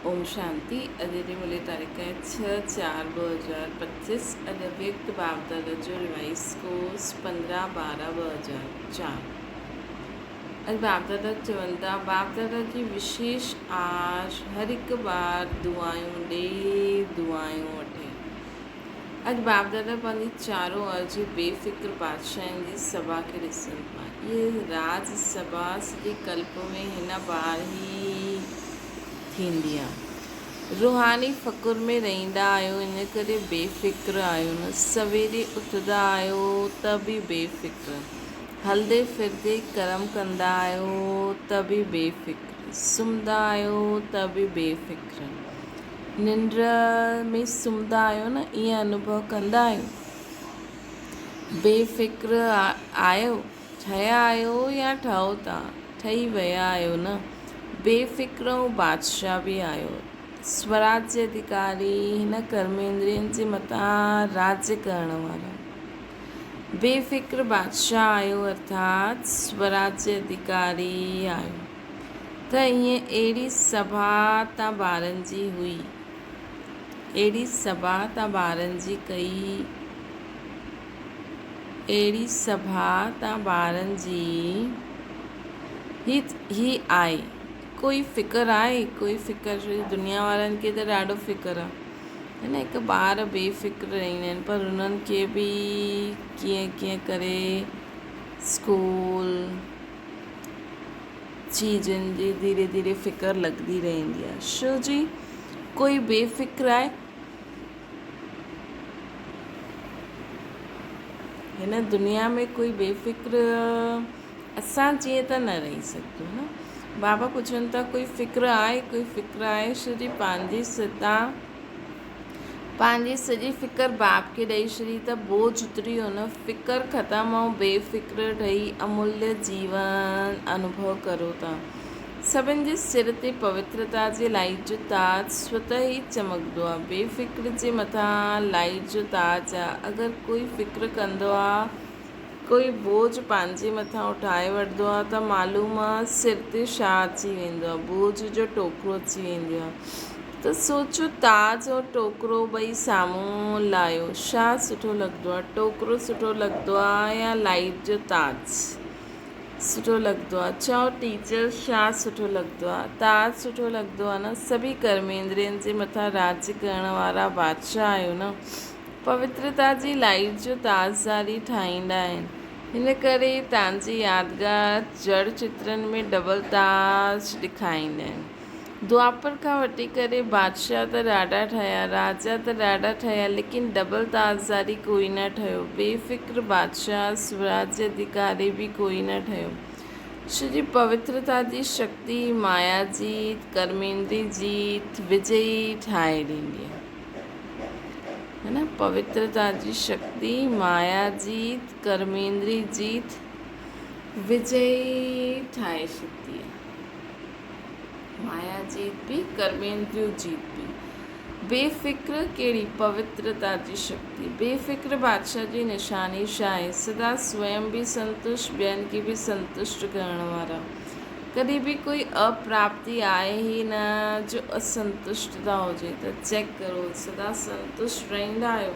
اوم شانتي اڄ جي ملي تاريخ آهي ڇهه چار 2025 اڄ اويڪت بابدادا جو ريوائز ڪورس 15 12 2004 اڄ بابدادا چون ٿا بابدادا جي وشيش آش هر هڪ ٻار دعايون ڏي دعايون وٺي اڄ بابدادا پنهنجي چارو عرضي بي فڪر بادشاهن جي سڀا کي ڏسن پيا اهي راج سڀا سڄي ڪلپ ۾ هن بار ئي ٿيندي آ. روحاني فقر ۾ رهندا آهيو ان ڪري بي فڪر آهيو نه سويري اٿندا آهيو ته به بي فڪر، هلندي ڦرندي ڪرم ڪندا آهيو ته به بي فڪر، سمهندا آهيو ته به بي فڪر، ننڊ ۾ سمهندا آهيو نه ائين انوڀو ڪندا آهيو؟ بي فڪر آهيو؟ ٺهيا آهيو يا ٺهو ٿا؟ ٺهي ويا آهيو نه؟ بي فڪر ۽ بادشاهه به آهيو. سوراجيه اڌڪاري، هن ڪرميندرين جي مٿان راڄ ڪرڻ وارا. بي فڪر بادشاهه آهيو ارٿات سوراجيه اڌڪاري آهيو. ته ائين اهڙي سڀا تان ٻارن جي هئي. اهڙي سڀا تان ٻارن جي ڪئي. اهڙي سڀا تان ٻارن جي هي هي آهي. ڪوئي فڪر آهي؟ ڪوئي فڪر ڇو جو دنيا وارن کي ته ڏاڍو فڪر آهي. هي نه هڪ ٻار بي فڪر رهندا آهن پر انهن کي به ڪيئن ڪيئن ڪري اسڪول چيزن جي ڌيري ڌيري فڪر لڳندي رهندي آهي. ڇو جي ڪوئي بي فڪر آهي؟ هن دنيا ۾ ڪوئي بي فڪر اسان جيئن ته نه رهي سگهندو نه. بابا پڇن ٿا ڪوئي فڪر آهي ڪوئي فڪر آهي شو جي پنهنجي سدا پنهنجي سڄي فڪر باپ کي ڏئي ڇڏي ته بوجھ اتري ويو نه فڪر ختم ۽ بي فڪر ٺهي اموليه جيون انوڀو ڪرو ٿا. سڀن جي سر تي پوترتا جي لائيٽ جو تاج سوته ئي چمڪندو آ. بي فڪر جي مٿان لائيٽ جو تاج آ. اگر ڪوئي فڪر ڪندو آ، ڪوئي بوجھ پنهنجي مٿان اٺائي وٺندو آ ته معلوم آ سر تي ڇا اچي ويندو آ، بوجھ جو ٽوڪرو اچي ويندو آ. ته سوچو تاج ۽ ٽوڪرو ٻئي سامهون لايو، ڇا سٺو لڳندو آ، ٽوڪرو سٺو لڳندو آ يا لائيٽ جو تاج؟ سٺو لڳندو آ. چئو ٽيچر ڇا سٺو لڳندو آ؟ تاج سٺو لڳندو آ نه؟ سڀئي ڪرميندرين جي مٿان راڄ ڪرڻ وارا بادشاهه آهيو نه؟ پوترتا جي لائيٽ جو تاجداري ٺاهيندا آهن. هن ڪري تان جي يادگار جڙ چترن ۾ ڊبل تاج ڏکائيندا آهن. دوآپر کان وٺي ڪري بادشاهه ته ڏاڍا ٺهيا، راجا ته ڏاڍا ٺهيا، ليڪن ڊبل تاجداري ڪوئي نه ٺهيو. بي فڪر بادشاهه، سوراجيه اڌڪاري به ڪوئي نه ٺهيو. شو جي پوترتا جي شڪتي مايا جيت، ڪرميندري جيت، وجئي ٺاهي ڏيندي آهي. هي نه پوترتا جي شڪتي مايا جيت، ڪرميندري جيت، وجئي ٺاهي ڇڏيندي آهي. مايا جيت به ڪرميندريون جيت به. بي فڪر ڪهڙي پوترتا جي شڪتي. بي فڪر بادشاهه جي نشاني ڇا آهي؟ سدا سوئم به سنتشٽ ٻين کي به سنتشٽ ڪرڻ وارا. ڪڏهن به ڪوئي اپراپتي آهي ئي نه جو اسنتشٽتا هجي ته چيڪ ڪرو سدا سنتشٽ رهندا آهيو؟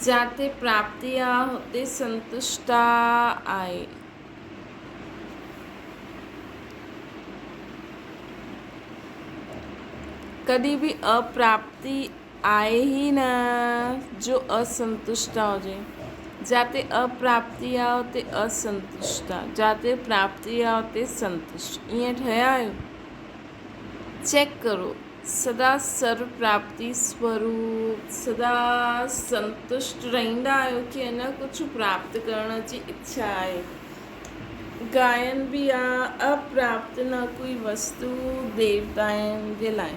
جاتي پراپتي آ هتي سنتشٽتا آهي. ڪڏهن به اپراپتي آهي ئي نه جو اسنتشٽتا هجي. جاتي اپراپتي آ اتي اسنتشٽتا، جاتي پراپتي آ اتي سنتشٽ. ائين ٺهيا آهيو؟ چيڪ ڪرو. سدا سرو پراپتي سوروپ سدا سنتشٽ رهندا آهيو ڪي اڃا ڪجهه پراپت ڪرڻ جي اڇا آهي. گائن به آ اپراپت نه ڪوئي وستو ديوتائن جي لاء.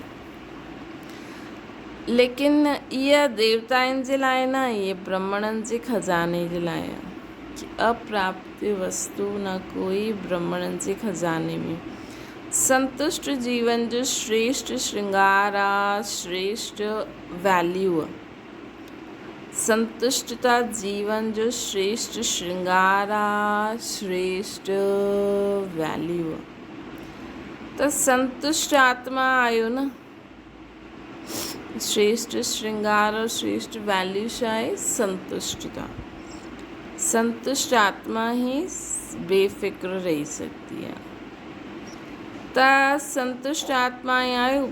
ليڪن اها ديوتائن جي لاء نه اهي برهمڻن جي خزاني جي لاء آ ڪي اپراپت وستو نه ڪوئي برهمڻن جي خزاني ۾. سنتشٽ جيون جو شريشٽ شرنگار آ، شريشٽ ويليو آ. سنتشٽتا جيون جو شريشٽ شرنگار آ، شريشٽ ويليو آ. ته سنتشٽ آتما آهيو نه. شريشٽ شرنگار اور شريشٽ ويليو ڇا آهي؟ سنتشٽتا. سنتشٽ آتما ئي بي فڪر رهي سگهندي آهي. ته سنتشٽ آتما ئي آهيو.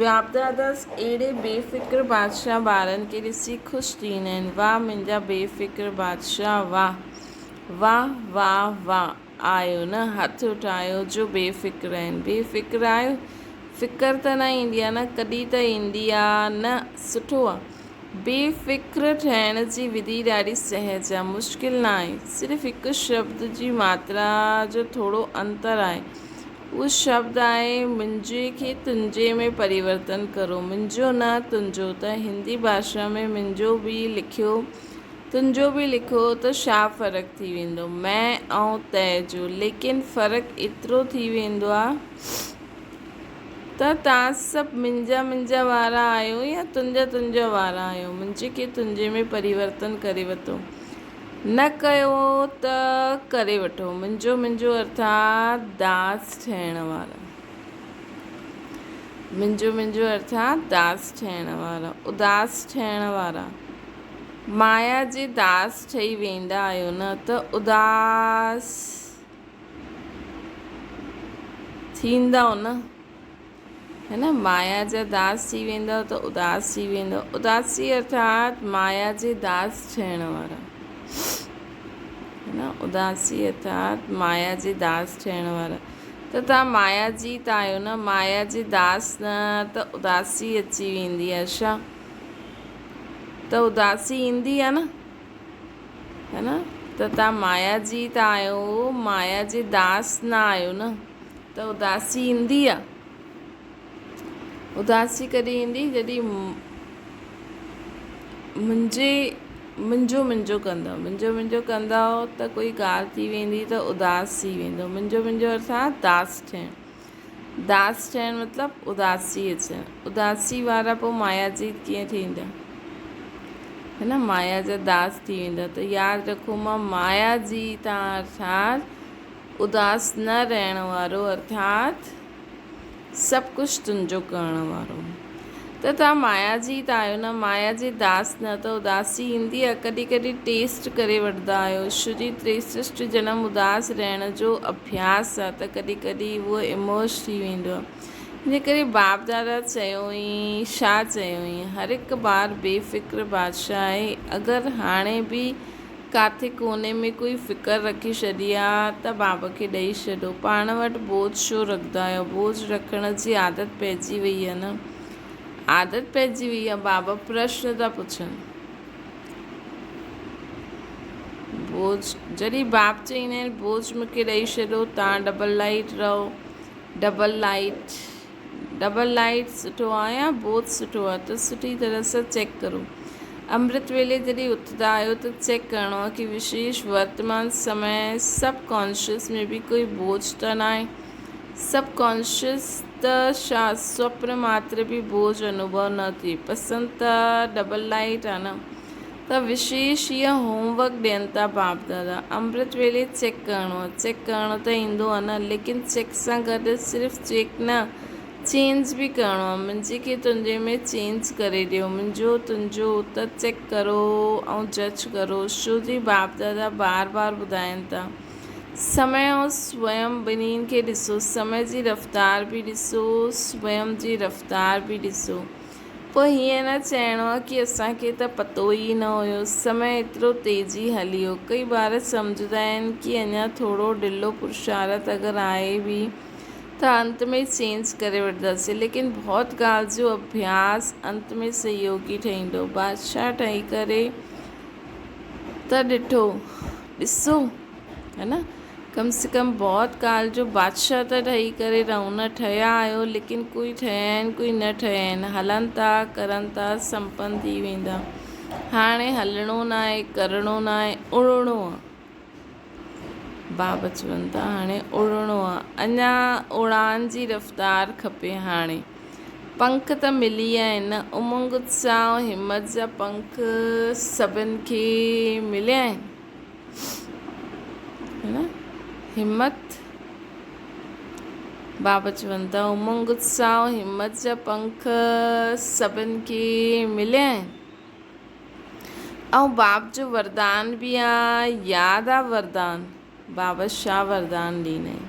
باپ دادا اهڙي بي فڪر بادشاهه ٻارن کي ڏسي خوش ٿيندا آهن. واهه منهنجا بي فڪر بادشاهه واهه واهه واهه واهه. آهيو نه هٿ اٺايو جو بي فڪر آهن. بي فڪر آهيو؟ فڪر ته نه ايندي آ نه ڪڏهن ته ايندي آ نه سٺو آ. بي فڪر ٺهڻ جي وڌي ڏاڍي سهج آ مشڪل نه آهي. صرف هڪ شبد جي ماترا جو ٿورو انتر آهي. اهو شبد آهي منهنجي کي تنهنجي ۾ پريورتن ڪرو. منهنجو نه تنهنجو ته هندي ڀاشا ۾ منهنجو به لکيو تنهنجو به لکو ته ڇا فرق ٿي ويندو مين ۽ تئ جو ليڪن فرق ايترو ٿي ويندو آ ته توهان سڀ منهنجا منهنجا وارا آهيو يا تنهنجا تنهنجا وارا آهيو منهنجي کي تنهنجي ۾ پريورتن ڪري وتو نه ڪيو ته ڪري وٺو منهنجو منهنجو ارٿات داس ٺهڻ وارا منهنجو منهنجو ارٿات داس ٺهڻ وارا اداس ٺهڻ وارا مايا جي داس ٺهي ويندا آهيو نه ته اداس ٿيندؤ نه هي نه مايا جا داس ٿي ويندؤ ته اداس ٿي ويندؤ اداسي ارٿات مايا جي داس ٺهڻ وارا هي نه اداسي ارٿات مايا جي داس ٺهڻ وارا ته توهان مايا جي ته آهيو نه مايا جي داس نه ته اداسي اچي ويندي آهي ڇا ته اداسي ايندي آهي نه هي نه ته توهان مايا جي ته آهيو مايا جي داس نه آهيو نه ته اداسي ايندي آهي اداسي ڪڏهن ايندي جڏهن منهنجي منهنجو منهنجو ڪندؤ منهنجو منهنجو ڪندؤ ته ڪوئي ڳالهه ٿي ويندي ته اداس ٿي ويندو منهنجو منهنجو ارٿات داس ٺهڻ داس ٺهڻ مطلب اداسي اچڻ. اداسي وارا پوء مايا جيت ڪيئن ٿيندا؟ هي نه مايا جا داس ٿي ويندا ته ياد رکو مان مايا جيت آهيان ارٿات اداس نه رهڻ وارو ارٿات سڀ ڪجهه تنهنجو ڪرڻ وارو. ته توهان مايا جيت آهيو نه مايا جي داس نه ته اداسي ايندي آهي ڪڏهن ڪڏهن ٽيسٽ ڪري وٺندا آهيو شري تريسشٽ جنم اداس رهڻ جو اڀياس آهي ته ڪڏهن ڪڏهن اهو امرج ٿي ويندو آهي ان ڪري باپ دادا چيو ئي ڇا چيو ئي هر هڪ ٻار بي فڪر بادشاهه آهي اگر هاڻي به ڪاٿي ڪوني ۾ ڪوئي فڪر رکي ڇڏي آ ته بابا کي ڏئي ڇڏو. پاڻ وٽ بوجھ ڇو رکندا آهيو؟ بوجھ رکڻ جي عادت پئجي وئي آ نه. عادت پئجي وئي آ. بابا پرشن ٿا پڇن. بوجھ جڏهن باپ چئيندا آهن بوجھ مون کي ڏئي ڇڏو تان ڊبل لائيٽ رهو. ڊبل لائيٽ ڊبل لائيٽ سٺو آ يا بوجھ سٺو آ ته سٺي طرح سان چيڪ ڪرو. امرت ويلي جڏهن اٿندا آهيو ته چيڪ ڪرڻو آ ڪي وشيش ورتمان سمي سب ڪانشس ۾ به ڪوئي بوجھ ته ناهي. سب ڪانشس ته ڇا سوپن ماتر به بوجھ انوڀو نه ٿئي. پسند ته ڊبل لائيٽ آ نه. ته وشيش هيء هوم ورڪ ڏين ٿا باپ دادا. امرت ويلي چيڪ ڪرڻو آ. چيڪ ڪرڻو ته ايندو آ نه ليڪن چيڪ سان گڏ صرف چيڪ نه چينج به ڪرڻو آ. منهنجي کي تنهنجي ۾ چينج ڪري ڏيو. منهنجو تنهنجو ته چيڪ ڪرو ۽ جج ڪرو. شو جي باپ دادا بار بار ٻڌائين ٿا. سمي ۽ سويم ٻنهين کي ڏسو. سمي جي رفتار به ڏسو سويم جي رفتار به ڏسو. پوء هيئن نه چئڻو آ ڪي اسان کي ته پتو ئي نه هيو. سمي ايترو تيزي هلي ويو. ڪئي ٻار سمجهندا آهن ڪي اڃا ٿورو ڍلو پرشارٿ اگر آهي به ته انت ۾ چينج ڪري وٺنداسين ليڪن بهت ڳالهه جو اڀياس انت ۾ سهيوگي ٺهيندو. بادشاهه ٺهي ڪري ته ڏٺو ڏسو هي نه ڪم سي ڪم بهت ڪال جو بادشاهه ته ٺهي ڪري رهون نه ٺهيا آهيو ليڪن ڪوئي ٺهيا آهن ڪوئي نه ٺهيا آهن هلن ٿا ڪرن ٿا سمپن ٿي ويندا هاڻي هلڻو ناهي ڪرڻو ناهي اڙڻو آ بابا چون ٿا هاڻي اڙڻو آ اڃا اڙان جي رفتار کپي هاڻي پنک ته ملي ويا آهن نه امنگ اتساهه ۽ همت جا پنک سڀن کي مليا آهن همت بابا چون ٿا، امنگ، اتساهه ۽ همت جا پنک سڀن کي مليا آهن ۽ باب جو وردان به آ، ياد آ وردان، بابا ڇا وردان ڏنائين.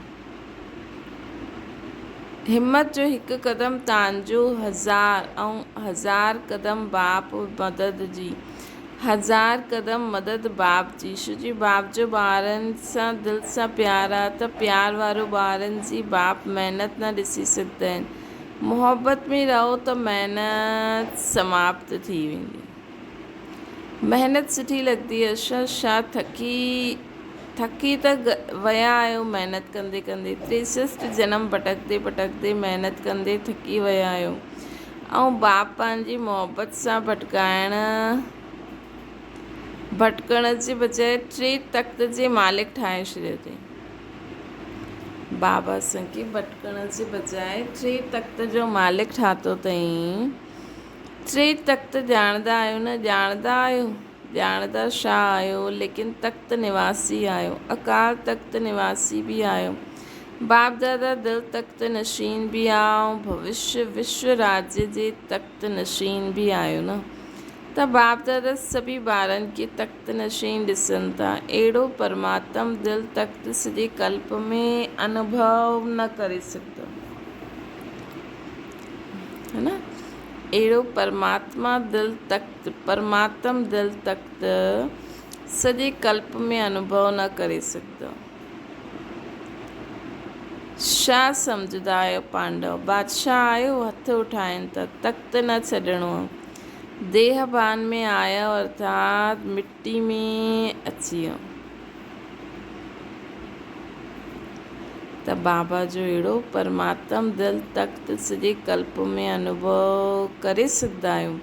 همت جو هڪ قدم تانجو هزار ۽ هزار قدم باپ مدد جي. هزار قدم مدد باپ جي. شو جي باپ جو ٻارن سان دل سان پيار آ ته پيار وارو ٻارن جي باپ محنت نه ڏسي سگهندا آهن. محبت ۾ رهو ته محنت سماپت ٿي ويندي. محنت سٺي لڳندي اشا شا ٿڪي ٿڪي ته ويا آهيو محنت ڪندي ڪندي تريسسٽ جنم ڀٽڪندي ڀٽڪندي محنت ڪندي ٿڪي ويا آهيو ۽ باپ پنهنجي محبت سان ڀٽڪائڻ ڀٽڪڻ جي بجاء ٽي تخت جي مالڪ ٺاهي ڇڏيو اٿئي. بابا اسان کي ڀٽڪڻ جي بجاء ٽي تخت جو مالڪ ٺاتو اٿئي. ٽي تخت ڄاڻندا آهيو نه ڄاڻندا آهيو؟ ڄاڻندا ڇا آهيو، ليڪن تخت نواسي آهيو، اڪال تخت نواسي به آهيو، باپ دادا دل تخت نشين به آ ۽ ڀوشيه وشو راجيه جي تخت نشين به آهيو نه؟ ته باپ دادا سڀئي ٻارن کي تخت نشين ڏسن ٿا، اهڙو پرماتم دل تخت سڄي ڪلپ ۾ انوڀو نه ڪري سگهندو. ها نه؟ اهڙو پرماتما دل تخت، پرماتم دل تخت، سڄي ڪلپ ۾ انوڀو نه ڪري سگهندو. ڇا سمجهندا آهيو پانڊو؟ بادشاهه آهيو، هٿ اٺائين ٿا، تخت نه ڇڏڻو آ. ديهه ڀان ۾ آيو ارٿات مٽي ۾ اچي ويو. ته بابا جو اهڙو پرماتم دل تخت سڄي ڪلپ ۾ انوڀو ڪري سگهندا آهيو؟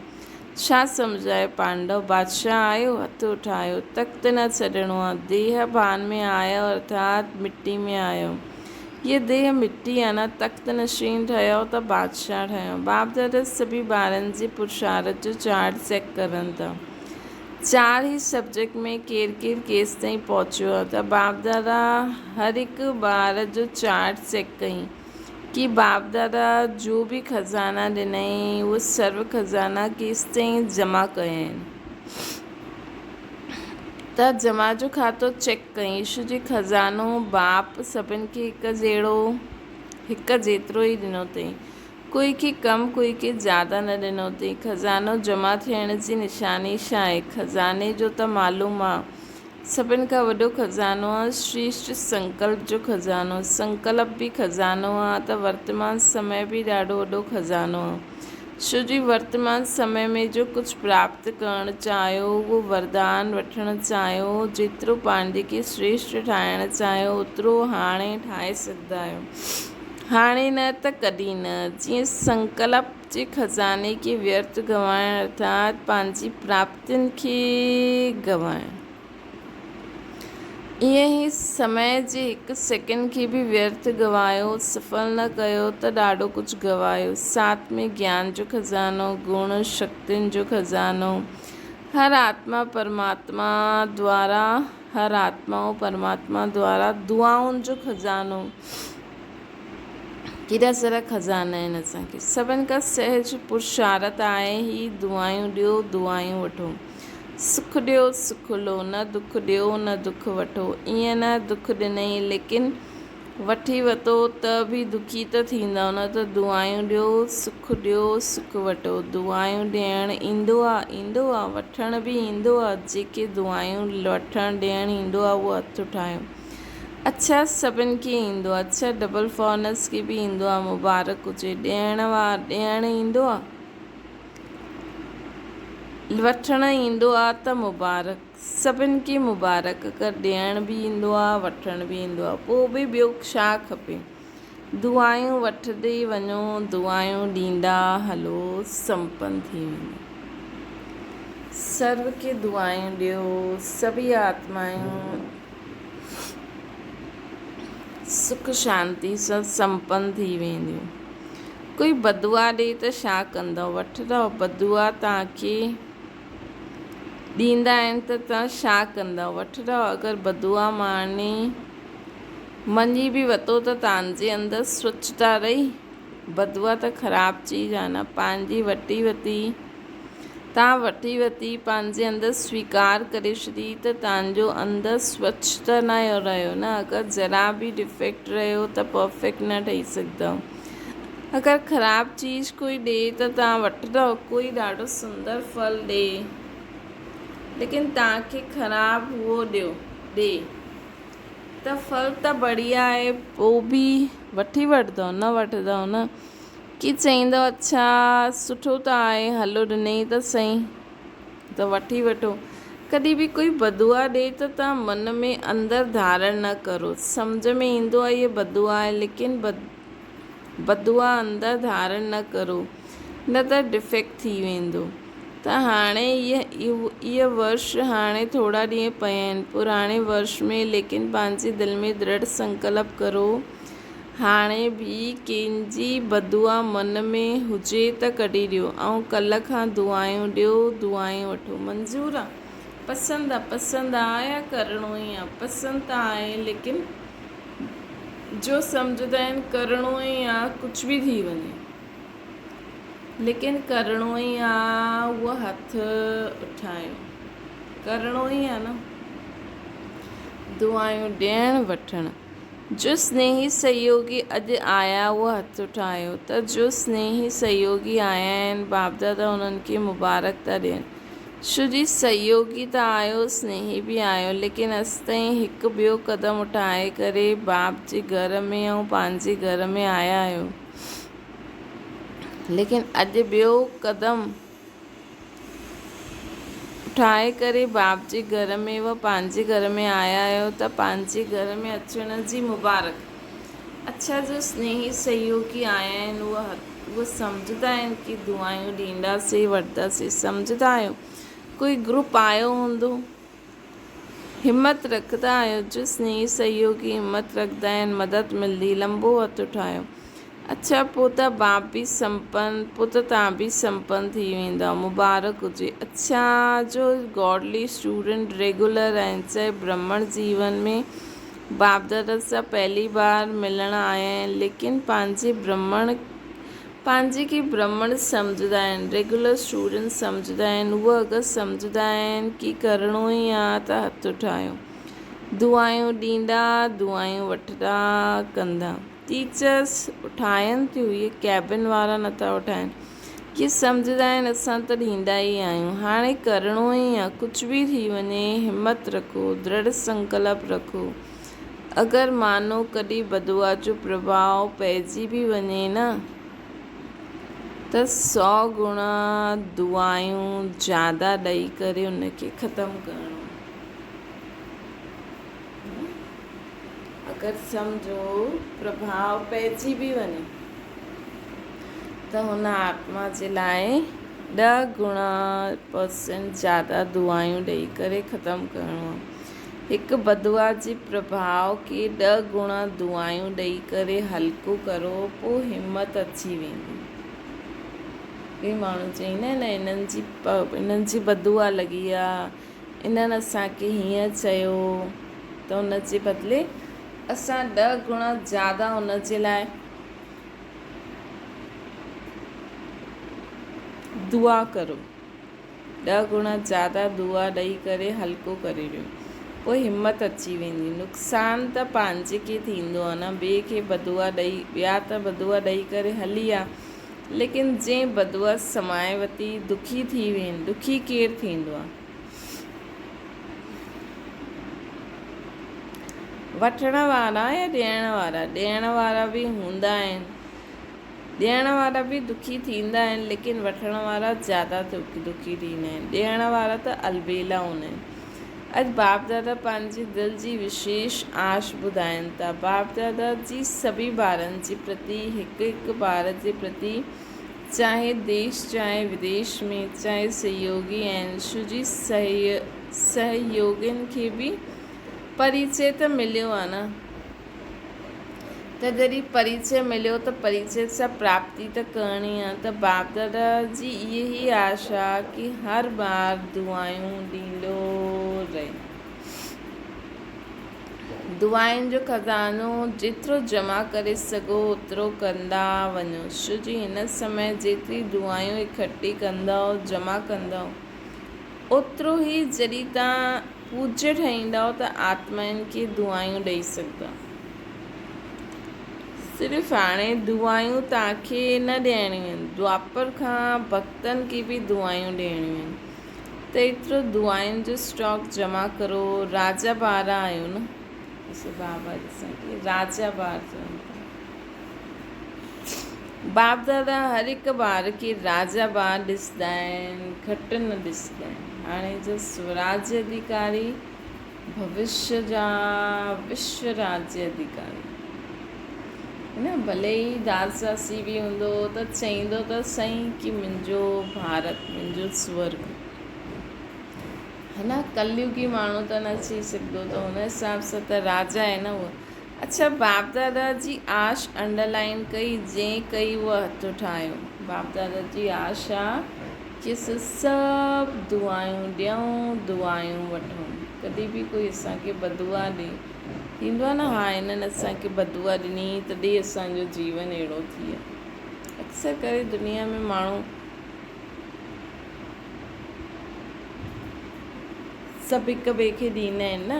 ڇا سمجهايو پانڊو بادشاهه آهيو، هٿ اٺايو، تخت نه ڇڏڻو آ، ديهه ڀان ۾ آيو ارٿات مٽي ۾ آيو. هيء ديهه مٽي آ نه، تخت نشين ٺهيو ته بادشاهه ٺهيو. باپ دادا سڀئي ٻارن جي پرشارت جو چارٽ چيڪ ڪرن ٿا. چار ئي سبجيڪٽ ۾ ڪير ڪير ڪيستائين پهچيو آ ته باپ دادا هر هڪ ٻار جو چارٽ چيڪ ڪئين ڪي باپ دادا جو به خزانا ڏنائين اهو سرو خزانا ڪيستائين جمع ڪيائين ته جمع جو کاتو چيڪ ڪئين ڇو جي خزانو باپ سڀن کي هڪ جهڙو هڪ جيترو ئي ڏنو اٿئين ڪوئي کي ڪم ڪوئي کي زياده نه ڏنو اٿئي. خزانو جمع ٿيڻ جي نشاني ڇا آهي؟ خزاني جو ته معلوم آ. سڀن کان وڏو خزانو آ شريشٽ سنڪلپ جو خزانو. سنڪلپ به خزانو آ ته ورتمان سمي به ڏاڍو وڏو خزانو آ. ڇو جي ورتمان سمي ۾ جو ڪجهه پراپت ڪرڻ چاهيو، اهو وردان وٺڻ چاهيو، جيترو پنهنجي کي شريشٽ ٺاهڻ چاهيو، اوترو هاڻي ٺاهي سگهندا آهيو. هاڻي نه ته ڪڏهن نه. جيئن سنڪلپ جي خزاني کي ويرٿ گنوائڻ ارٿات پنهنجي پراپتين کي گنوائڻ. ائين ئي سمي جي هڪ سيڪنڊ کي به ويرٿ گنوايو، سڦل نه ڪيو ته ڏاڍو ڪجهه گنوايو. ساٿ ۾ گيان جو خزانو، گڻ، شڪتين جو خزانو، هر آتما پرماتما دوارا هر آتما ۽ پرماتما دوارا دعائن جو خزانو. ڪيڏا سارا خزانا آهن اسان کي. سڀن کان سهج پرشارت آهي هي دعائون ڏيو دعائون وٺو. سک ڏيو سک لو نه دک ڏيو نه دک وٺو. ائين نه دک ڏنئي ليڪن وٺي وتو ته به دکي ته ٿيندؤ نه ته دعائون ڏيو سک ڏيو سک وٺو. دعائون ڏيڻ ايندو آ ايندو آ وٺڻ به ايندو آ جيڪي دعائون وٺڻ ڏيڻ ايندو آ اهو هٿ اٺايو. اڇا سڀن کي ايندو آ. اڇا ڊبل فارنرس کي به ايندو آ مبارڪ هجي ڏيڻ وار ڏيڻ ايندو آ وٺڻ ايندو آ ته مبارڪ سڀن کي مبارڪ اگر ڏيڻ به ايندو آ وٺڻ به ايندو آ پوء به ٻيو ڇا کپي دعايون وٺندي وڃو دعايون ڏيندا هلو سمپن ٿي ويندو سرو کي دعايون ڏيو سڀئي آتمايون سک شانتي سان سمپن ٿي وينديون. ڪوئي بددعا ڏئي ته ڇا ڪندؤ؟ وٺندؤ؟ بددعا توهان کي ڏيندا آهن ته توهان ڇا ڪندؤ؟ وٺندؤ؟ اگر بددعا معني مڃي به وتو ته توهان جي اندر سوڇتا رهي. بددعا ته خراب چيز آهي نه، پنهنجي وٺي وتي، توهان وٺي وتي پنهنجي اندر سويڪار ڪري ڇڏي ته توهان جو اندر سوڇ ته نه رهيو نه، اگر ذرا به ڊفيڪٽ رهيو ته پرفيڪٽ نه ٺهي سگهندؤ. اگر خراب چيز ڪوئي ڏي ته توهان وٺندؤ، ڪوئي ڏاڍو سندر ڦل ڏي ليڪن توهان کي خراب اهو ڏيو ڏي ته ڦل ته بڙيا آهي پوء به وٺي وٺندؤ نه وٺندؤ نه ڪي چئيندؤ اڇا سٺو ته آهي هلو ڏنئي ته سهي ته وٺي وٺو. ڪڏهن به ڪوئي بددعا ڏي ته توهان من ۾ اندر ڌارڻ نه ڪرو. سمجهه ۾ ايندو آهي هيء بددعا آهي ليڪن بددعا اندر ڌارڻ نه ڪرو نه ته ڊفيڪٽ ٿي ويندو. ته هاڻي هيء ورش هاڻي ٿورا ڏينهن پيا آهن پراڻي ورش ۾ ليڪن پنهنجي دل ۾ درڙ سنڪلپ ڪرو هاڻي به ڪنهن جي بددعا من ۾ هجي ته ڪڍي ڏيو ۽ ڪلهه کان دعائون ڏيو دعائون وٺو منظور آ پسند آ پسند آ يا ڪرڻو ئي آ پسند ته آهي ليڪن جو سمجهندا آهن ڪرڻو ئي آ ڪجهه به ٿي وڃي ليڪن ڪرڻو ئي آ اهو هٿ اٺايو ڪرڻو ئي آ نه دعائون ڏيڻ وٺڻ جو سنيهي سهيوگي اڄ آيا اهو هٿ اٺايو ته جو سنيهي سهيوگي آيا آهن باپ دادا انهن کي مبارڪ ٿا ڏين شو جي سهيوگي ته آيو سنيهي به آيو ليڪن اسين هڪ ٻيو قدم اٺائي ڪري باپ جي گهر ۾ ۽ پنهنجي گهر ۾ آيا آهيو ليڪن اڄ ٻيو قدم اٺائي ڪري باپ جي گهر ۾ و پنهنجي گهر ۾ آيا آهيو ته پنهنجي گهر ۾ اچڻ جي مبارڪ. اڇا جو سنيهي سهيوگي آيا آهن اهي سمجهندا آهن ڪي دعائون ڏينداسين وٺنداسين سمجهندا آهيو ڪوئي گروپ آيو هوندو. همت رکندا آهيو جو سنيهي سهيوگي همت رکندا آهن مدد ملندي لنبو هٿ اٺايو اڇا پوء ته باپ به سمپن پوء ته توهان به سمپن ٿي ويندؤ مبارڪ هجي اڇا جو گاڊلي اسٽوڊنٽ ريگولر آهن چاهي برهمڻ جيون ۾ باپ دادا سان پهلي بار ملڻ آيا آهن ليڪن پنهنجي برهمڻ پنهنجي کي برهمڻ سمجهندا آهن، ريگيولر اسٽوڊنٽ سمجهندا آهن، اهي اگر سمجهندا آهن ڪي ڪرڻو ئي آ ته هٿ اٺايو. دعائون ڏيندا، دعائون وٺندا ڪندا. ٽيچرس اٺائن ٿيون، اهي ڪيبن وارا نٿا اٺائن. ڪي سمجهندا آهن اسان ته ڏيندا ئي آهيون، هاڻي ڪرڻو ئي آ، ڪجهه به ٿي وڃي همت رکو، درڙ سنڪلپ رکو. اگر مانو ڪڏهن بددعا جو پرڀاء پئجي به وڃي نه ته سو گڻا دعائون زياده ڏئي ڪري ان کي ختم ڪرڻو. اگر سمجهو پرڀاء پئجي به وڃي ته هن آتما جي لاء ڏهه گڻا پرسنٽ زياده دعائون ڏئي ڪري ختم ڪرڻو. هڪ بددعا جي پرڀاء کي ڏهه گڻا دعائون ڏئي ڪري هلڪو ڪرو پوء همت اچي ويندي. ڪي ماڻهو چئيندا آهن نه انهن جي انهن جي بددعا لڳي آ انهن اسان کي هيئن چيو ته ان جي بدلي اسان ڏهه گڻا زياده ان جي لاء دعا ڪرو. ڏهه گڻا زياده دعا ڏئي ڪري هلڪو ڪري ڏيو پوء همت اچي ويندي نقصان ته پنهنجي کي ٿيندو آ نه ٻئي کي بدعا ڏئي ٻيا ته بدعا ڏئي ڪري هلي آ ليڪن جنهن بدعا سمائي وتي دکي ٿي وين دکي ڪير ٿيندو آ وٺڻ وارا يا ڏيڻ وارا ڏيڻ وارا به هوندا آهن ڏيڻ وارا به دکي ٿيندا آهن ليڪن وٺڻ وارا زياده دکي ٿيندا آهن. ڏيڻ وارا ته البيلا هوندا آهن. اڄ باپ دادا پنهنجي دل جي وشيش آش ٻڌائين ٿا. باپ دادا جي سڀئي ٻارن جي پرتي هڪ هڪ ٻار جي پرتي چاهي ديش چاهي وديش ۾ چاهي سهيوگي آهن شو جي سهيوگين کي به پريچي ته مليو آهي نه. ته جڏهن پريچي مليو ته پريچي سان پراپتي ته ڪرڻي آ ته باپ دادا جي اها ئي آشا آ ڪي هر بار دعائون ڏيندو رهي. دعائن جو خزانو جيترو جمع ڪري سگهو اوترو ڪندا وڃو ڇو جي هن سمي جيتري دعائون اڪٺي ڪندؤ جمع ڪندؤ اوترو ئي جڏهن توهان پوڄ ٺهيندؤ ته آتمائن کي دعائون ڏئي سگهندؤ. صرف هاڻي دعائون توهان کي نه ڏيڻيون آهن دوآپر کان ڀڳتن کي به دعائون ڏيڻيون آهن. ته ايترو دعائن جو اسٽاڪ جمع ڪرو راجا ٻار آهيو نه ڏسو بابا ڏسان ڪي راجا ٻار چون ٿا باپ دادا هر هڪ ٻار کي راجا ٻار ڏسندا آهن گهٽ نه ڏسندا آهن هاڻي جو سوراج اڌيڪاري ڀوشيه جا وشو راجيه اڌيڪاري نه ڀلي ئي داس داسي به هوندو ته چئيندو ته سهي ڪي منهنجو ڀارت منهنجو سورگ هن ڪليوگي ماڻهو ته نه چئي سگهندو ته هن حساب سان ته راجا آهي نه هو اڇا باپ دادا جي آش انڊرلائن ڪئي جنهن ڪئي اهو هٿ ٺاهيو باپ دادا جي آش آ ڪي اسان سڀ دعائون ڏيون دعائون وٺون ڪڏهن به ڪوئي اسان کي بدعا ڏي ٿيندو آ نه ها هنن اسان کي بدعا ڏني تڏهن اسان جو جيون اهڙو ٿي ويو اڪثر ڪري دنيا ۾ ماڻهو سڀ هڪ ٻئي کي ڏيندا آهن نه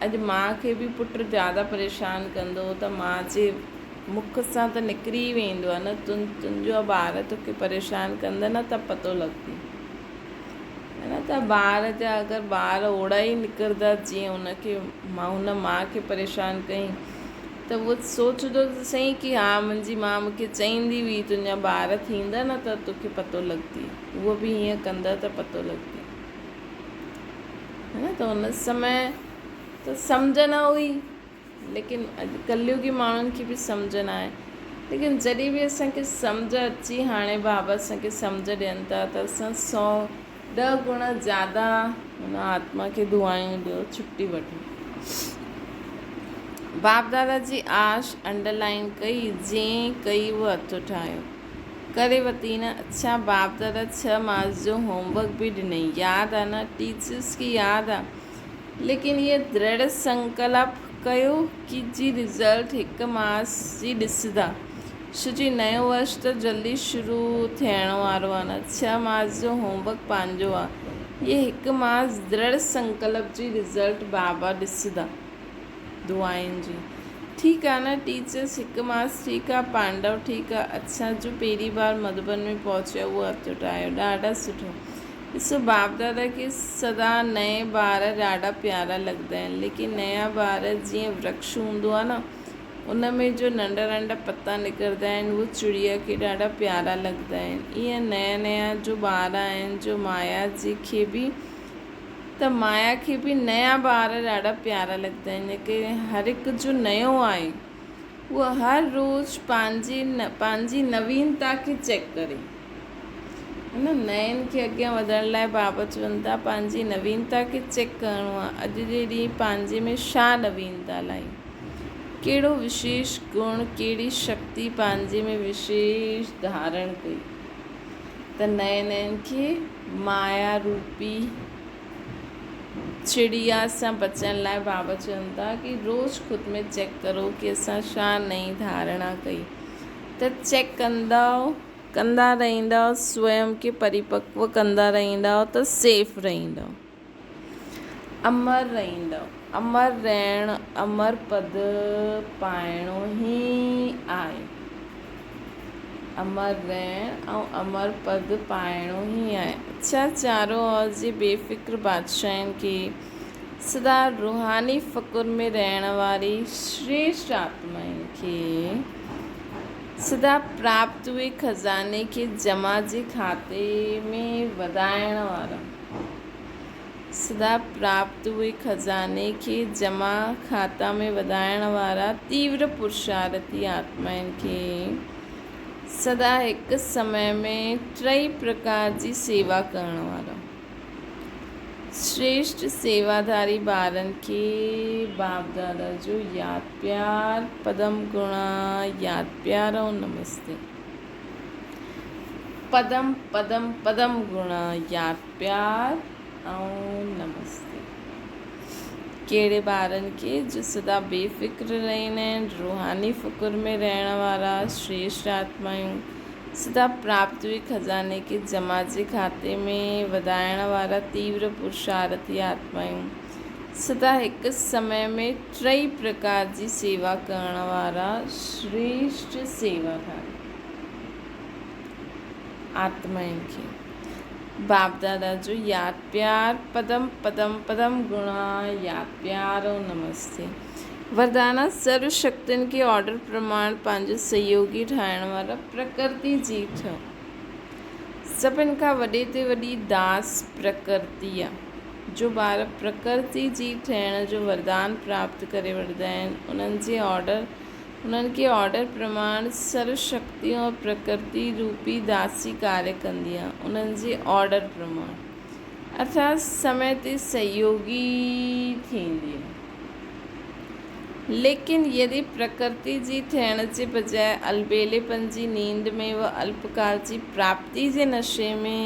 اڄ ماء کي به پٽ زياده پريشان ڪندو ته ماء جي مک سان ته نڪري ئي ويندو آهي نه تون تنهنجا ٻار توکي پريشان ڪندا نه ته پتو لڳندي نه ته ٻار جا اگر ٻار اوڙا ئي نڪرندا جيئن ان کي هن ماء کي پريشان ڪئي ته اهو سوچندو ته سهي ڪي ها منهنجي ماء مونکي چئيندي هئي تنهنجا ٻار ٿيندا نه ته توکي پتو لڳندي اهو به هيئن ڪندا ته پتو لڳندي نه ته ان سمي ته سمجهه نه هئي ليڪن اڄ ڪليوگي ماڻهن کي به سمجهه نه آهي ليڪن جڏهن به اسانکي سمجهه اچي هاڻي بابا اسانکي سمجهه ڏين ٿا ته اسان سو ڏهه گڻا زياده هن آتما کي دعائون ڏيو ڇٽي وٺو باپ دادا جي آش انڊرلائن ڪئي جنهن ڪئي اهو هٿ ٺاهيو ڪري وتي نه اڇا باپ دادا ڇهه ماس جو هوم ورڪ به ڏنئي ياد آ نه ٽيچرس کي ياد آ ليڪن هيء درڙ سنڪلپ ڪيو ڪي جي رزلٽ هڪ ماس جي ڏسدا ڇو جي نيو ورش ته جلدي شروع ٿيڻ وارو آ نه ڇهه ماس جو هوم ورڪ پنهنجو آ هيء هڪ ماس درڙ سنڪلپ جي رزلٽ بابا ڏسدا. دعائن جي. ٺيڪ آ نه ٽيچرس هڪ ماس ٺيڪ آ پانڊو ٺيڪ آ اڇا جو پهرين بار مڌوبن ۾ پهچيو اهو هٿ اٺايو ڏاڍا سٺو ڏسو باپ دادا کي سدا نئين ٻار ڏاڍا پيارا لڳندا آهن ليڪن نيا ٻار جيئن ورڪش هوندو آ نه ان ۾ جو ننڍا ننڍا پتا نڪرندا آهن اهي چڙيا کي ڏاڍا پيارا لڳندا آهن ايئن نيا نيا جو ٻار آهن جو مايا جي کي به ته مايا کي به نيا ٻار ڏاڍا پيارا لڳندا آهن جيڪي هر هڪ جو نيو آهي اهو هر روز پنهنجي پنهنجي نوينتا کي چيڪ ڪري هن نين کي اڳيان وڌڻ لاء بابا چون ٿا پنهنجي نوينتا کي چيڪ ڪرڻو آهي اڄ جي ڏينهن پنهنجي ۾ ڇا نوينتا لائي ڪهڙو وشيش گڻ ڪهڙي شڪتي پنهنجي ۾ وشيش ڌارڻ ڪئي ته نئين نئين کي مايا روپي چڙيا سان بچڻ لاء بابا چون ٿا ڪي روز خود ۾ چيڪ ڪرو ڪي اسان ڇا نئين ڌارڻا ڪئي ته چيڪ ڪندؤ ڪندا رهندؤ سويم کي پريپڪو ڪندا رهندؤ ته سيف رهندؤ امر رهندؤ امر رهڻ امر پد پائڻو ئي آهي. امر رهڻ ۽ امر پد پائڻو ئي آهي. اڇا چارو اور جي بي فڪر بادشاهن کي سدا روحاني فڪر ۾ رهڻ واري شريشٽ آتمائن کي سدا پراپت هئي خزاني کي جمع جي کاتي ۾ وڌائڻ وارا سدا پراپت هئي خزاني کي جمع کاتا ۾ وڌائڻ وارا تيور پرشارٿي آتمائن کي سدا هڪ سمي ۾ ٽئي پرڪار جي سيوا ڪرڻ وارا شريشٽ سيواڌاري ٻارن کي باپ دادا جو ياد پيار پدم گڻا ياد پيار ۽ نمستي. پدم پدم پدم گڻا ياد پيار ۽ نمستي. ڪهڙي ٻارن کي جو سدا بي فڪر رهندا آهن، روحاني فڪر ۾ رهڻ وارا شريشٽ آتمائون، سدا پراپتوي خزاني کي جمع جي کاتي ۾ وڌائڻ وارا تيور پرشارٿي آتمائون، سدا هڪ سمي ۾ ٽئي پرڪار جي سيوا ڪرڻ وارا شريشٽ سيواڌاري آتمائن کي. باپدادا جو ياد پيار پدم پدم پدم گڻا ياد پيار او نمستي وردانا سرو شڪتين کي آرڊر پرماڻ پنهنجو سهيوگي ٺاهڻ وارا پرڪرتي جي ٺهو سڀن کان وڏي تي وڏي داس پرڪرتي آ جو ٻار پرڪرتي جي ٺهڻ جو وردان پراپت ڪري وٺندا آهن انهن جي آرڊر انهن کي آرڊر پرماڻ سرو شڪتي ۽ پرڪرتي روپي داسي ڪاريه ڪندي آهي، انهن جي آرڊر پرماڻ ارٿات سمي تي سهيوگي ٿيندي آهي. ليڪن يدي پرڪرتي جي ٿيڻ جي بجاء البيليپن جي نينڊ ۾ و الپڪال جي پراپتي جي نشي ۾،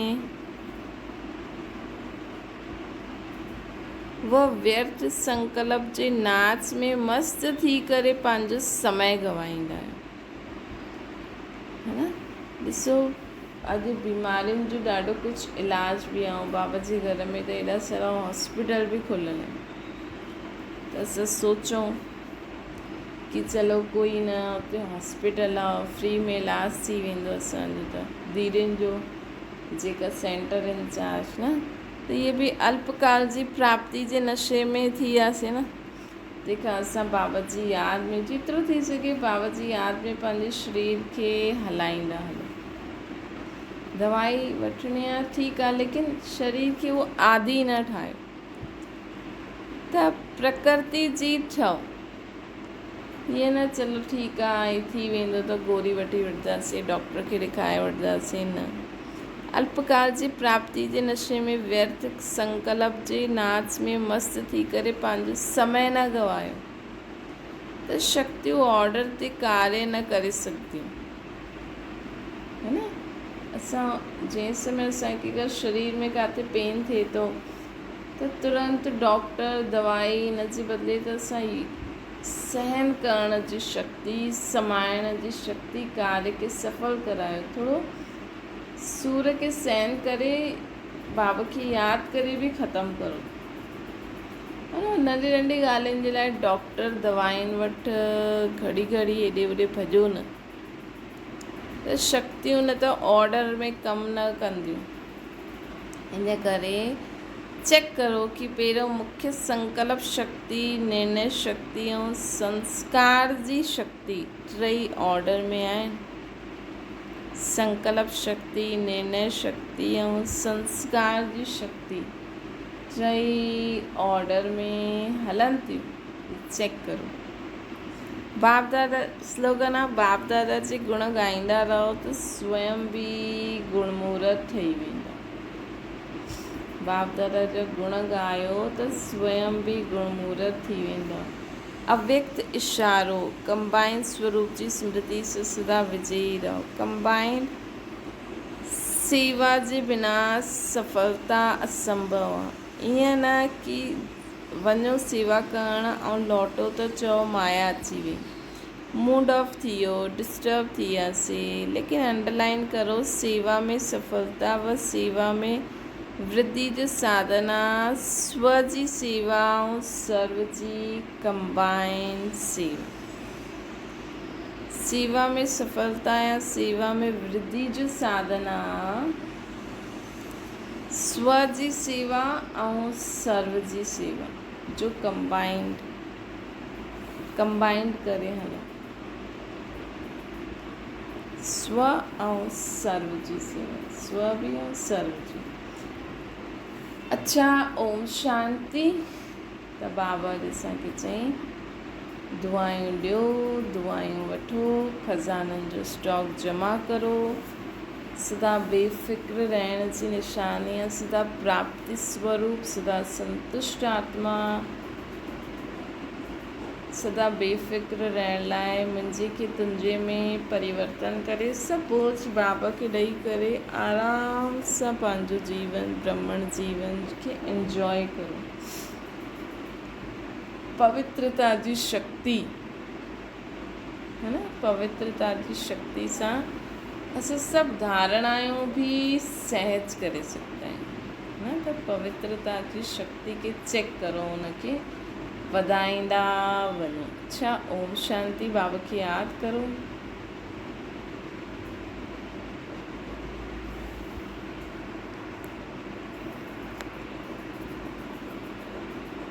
و ويرٿ سنڪلپ جي ناچ ۾ مست ٿي ڪري پنهنجو سمي گنوائيندا آهيو. ها نه ڏسو اڄ بيمارين جو ڏاڍو ڪجهه علاج به آهي بابا جي گهر ۾ ته ايڏا سارا هاسپيٽل به کليل آهن ته اسان سوچون ڪي چلو ڪوئي نه اتي هاسپيٽل آهي فري ۾ علاج ٿي ويندو اسانجو ته ڌيئرن جو جيڪا سينٽر انچارج نه ته اهي به الپڪال جي پراپتي جي نشي ۾ ٿي وياسين نه. تنهن کان اسان بابا جي ياد ۾ جيترو ٿي سگهي بابا جي ياد ۾ پنهنجي شرير کي هلائيندا هلون. دوائي وٺڻي آ ٺيڪ آ ليڪن شرير کي اهو عادي نه ٺاهيو ته پرڪرتي جي ٺهو. ائين نه چلو ٺيڪ آ ائين ٿي ويندو ته گوري وٺي وٺنداسين ڊاڪٽر کي ڏيکاري وٺنداسين نه. الپڪال جي پراپتي جي نشي ۾ ويرٿ سنڪلپ جي ناچ ۾ مست ٿي ڪري پنهنجو سمي نه گنوايو ته شڪتيون آرڊر تي ڪاريه نه ڪري سگهنديون. ها نه اسان جنهن سمي اسان کي اگر شرير ۾ ڪاٿي پين ٿئي ٿو ته ترنت ڊاڪٽر دوائي ان جي بدلي ته اسان سهن ڪرڻ جي شڪتي، سمائڻ جي شڪتي ڪاريه کي سڦل ڪرايو. ٿورو سور کي سهن ڪري بابا کي ياد ڪري به ختم ڪرو. ننڍي ننڍي ڳالهين جي لاء ڊاڪٽر دوائين وٽ گهڙي گهڙي هيڏي هوڏي ڀڄو نه ته شڪتيون نه ته آرڊر ۾ ڪم نه ڪنديون. ان ڪري چيڪ ڪرو ڪي پهريون مکيه سنڪلپ شڪتي، نرڻي شڪتي ۽ سنسڪار جي شڪتي ٽئي آرڊر ۾ آهن. سنڪلپ شڪتي، نرڻي شڪتي ۽ سنسڪار جي شڪتي ٽئي آرڊر ۾ هلن ٿيون. چيڪ ڪرو. باپ دادا سلوگن آ باپ دادا جي گڻ ڳائيندا رهو ته سوئم به گڻمورت ٺهي ويندا. باپ دادا جا گڻ ڳايو ته سوئم به گڻمورت ٿي ويندا. اويڪت اشارو، ڪمبائنڊ سوروپ جي سمرتي سان سدا وجئي رهو. ڪمبائنڊ سيوا جي بنا سڦلتا اسنڀو آ. ائين نه ڪي وڃو سيوا ڪرڻ ۽ لوٽو ته چئو مايا اچي وئي. موڊ آف ٿي ويو، ڊسٽرب ٿي وياسي. ليڪن انڊرلائن ڪرو سيوا ۾ سڦلتا و سيوا ۾ ورڌي جو ساڌن آ سو جي سيوا ۽ سرو جي ڪمبائنڊ سيوا. سيوا ۾ سڦلتا يا سيوا ۾ ورڌي جو ساڌن آ. سو جي سيوا ۽ سرو جي سيوا جو ڪمبائنڊ ڪمبائنڊ ڪري هلو. سو ۽ سرو جي سيوا سو به ۽ سرو جي. اڇا اوم شانتي ته بابا اڄ اسان کي چئين دعائون ڏيو دعائون وٺو خزانن جو اسٽاڪ جمع ڪرو سدا بي فڪر رهڻ جي نشاني آ سدا پراپتي سوروپ سدا سنتشٽ آتما سدا بي فڪر رهڻ لاء منهنجي کي تنهنجي ۾ پريورتن ڪري سڀ بوجھ بابا کي ڏئي ڪري آرام سان پنهنجو جيون برهمڻ جيون کي انجواء ڪرو. پوترتا جي شڪتي هي نه پوترتا جي شڪتي سان اسان سڀ ڌارڻايون به سهج ڪري سگهندا آهيون نه ته پوترتا جي شڪتي کي چيڪ ڪرو ان کي وڌائيندا وڃو. اڇا اوم شانتي بابا کي ياد ڪرو.